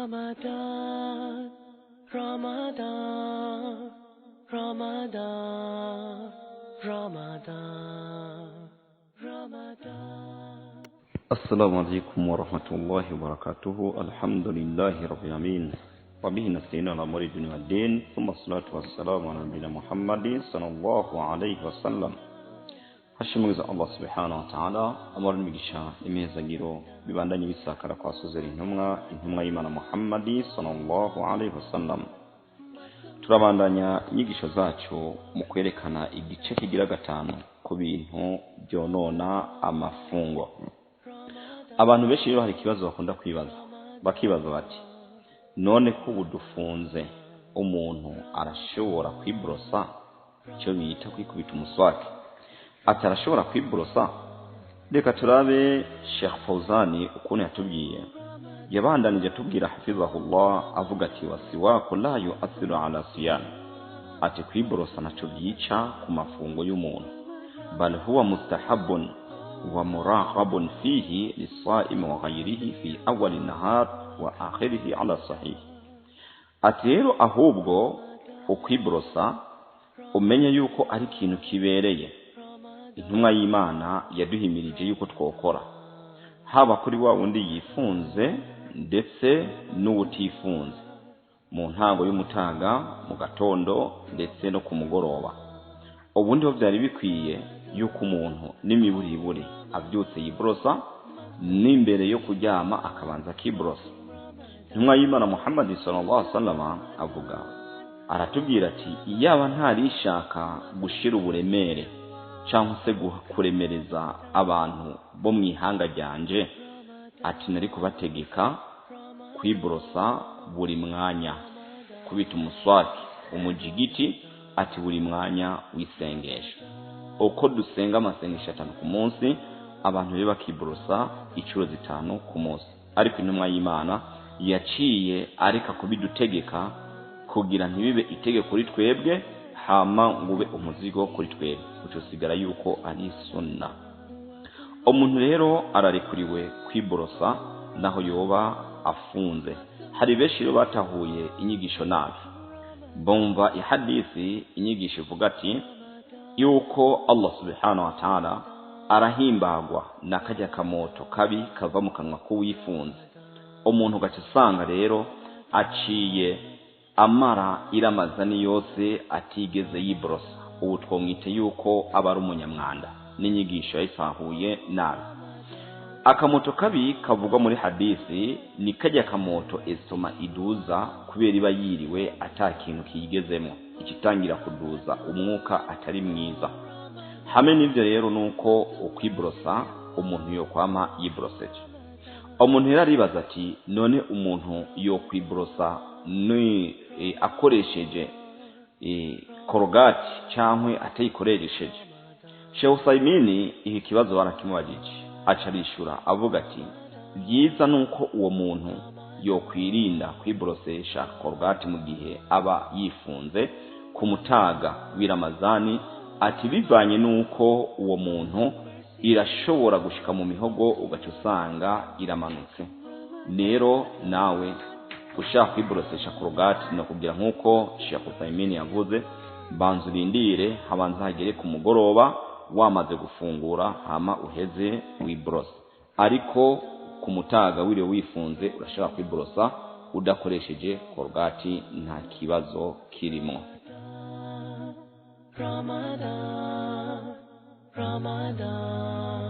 Ramadan, Ramadan, Ramadan, Ramadan, Ramadan. السلام عليكم ورحمة الله وبركاته. الحمد لله رب العالمين، وبه نستعين على أمور الدنيا والدين، ثم الصلاة والسلام على نبينا محمد صلى الله عليه وسلم. Hashimwiza Allah subhanahu wa ta'ala, amahoro n'imigisha n'imihezagiro bibandanye bisakara kwa sozera intumwa y'Imana Muhammad sallallahu alaihi wasallam. Turabandanya inyigisho zacu mu kwerekana igice kigira gatanu ku bintu byonona amafungo. Abantu benshi rero hari ikibazo bakunda kwibaza, bakibaza bati none ko ubu dufunze umuntu arashobora kwiborosa, icyo bita kwikubita umuswaki, ati arashobora kwiborosa? Reka turabe Sheikh Fauzani ukuntu yatubwiye. Yabandanije atubwira hafizahullah avuga ati wasiwaku la yu'athiru ala siyam, ati kwiborosa ntaco byica ku mafungo y'umuntu, bal huwa mustahabun wa muraghabun fihi lisaimi wa ghayrihi fi awwali nahar wa akhirihi ala sahih. Ati rero ahubwo ukwiborosa umenye yuko ari ikintu kibereye intumwa y'Imana yaduhimirije yuko twokora, haba kuri wa wundi yifunze ndetse n'uwutifunze, mu ntango y'umutaga, mu gatondo ndetse no ku mugoroba. Ubundi ho byari bikwiye yuko umuntu n'imiburiburi abyutse yiborosa, n'imbere yo kuryama akabanza akiborosa. Intumwa y'Imana Muhammad sallallahu alaihi wasallam avuga aratubwira ati iyaba ntarishaka gushira uburemere cyangwa se kuremereza abantu bo mu ihanga ryanje, ati nari kubategeka kwiborosa buri mwanya, kubita umuswaki umujigiti, ati buri mwanya w'isengesho. Uko dusenga amasengesho 5 ku munsi, abantu be bakiborosa inshuro 5 ku munsi. Ariko intumwa y'Imana yaciye areka kubidutegeka kugira ntibibe itegeko kuri twebwe, hama ngube umuzigo kuri twebwe, ucusigara yuko ari sunna. Umuntu rero ararekuriwe kwiborosa naho yoba afunze. Hari benshi rero batahuye inyigisho nabi, bumva ihadisi inyigisho ivuga ati yuko Allah subhanahu wa ta'ala arahimbagwa na kajya kamoto kabi kava mu kanwa k'uwifunze. Umuntu gace usanga rero aciye amara iramazani yose atigeze yiborosa, ubu twomwite yuko aba ari umunyamwanda. N'inyigisho yayisahuye nabi. Akamoto kabi kavugwa muri hadisi ni kajya kamoto esoma iduza kubera iba yiriwe ata kintu kiyigezemo, ikitangira kuduza umwuka atari mwiza. Hamwe n'ivyo rero nuko ukwiborosa umuntu yokwama yiboroseje. Umuntu rero aribaza ati none umuntu yokwiborosa ni akoresheje korogati cyangwa atayikoresheje? Sheikh Usaimini iki kibazo barakimubajije, acarishura avuga ati byiza nuko uwo muntu yokwirinda kwiborosesha korogati mu gihe aba yifunze ku mutaga w'iramazani, ati bivanye nuko uwo muntu irashobora gushika mu mihogo ugaca usanga iramanutse. Rero nawe ushaka kwiborosesha korogati no kugira nkuko Sheikh Usaimini yavuze, banza urindire habanza hagere ku mugoroba wamaze gufungura, hama uheze wiborose. Ariko ku mutaga wiriwe wifunze urashobora kwiborosa udakoresheje korogati, nta kibazo kirimo. Ramadan, Ramadan.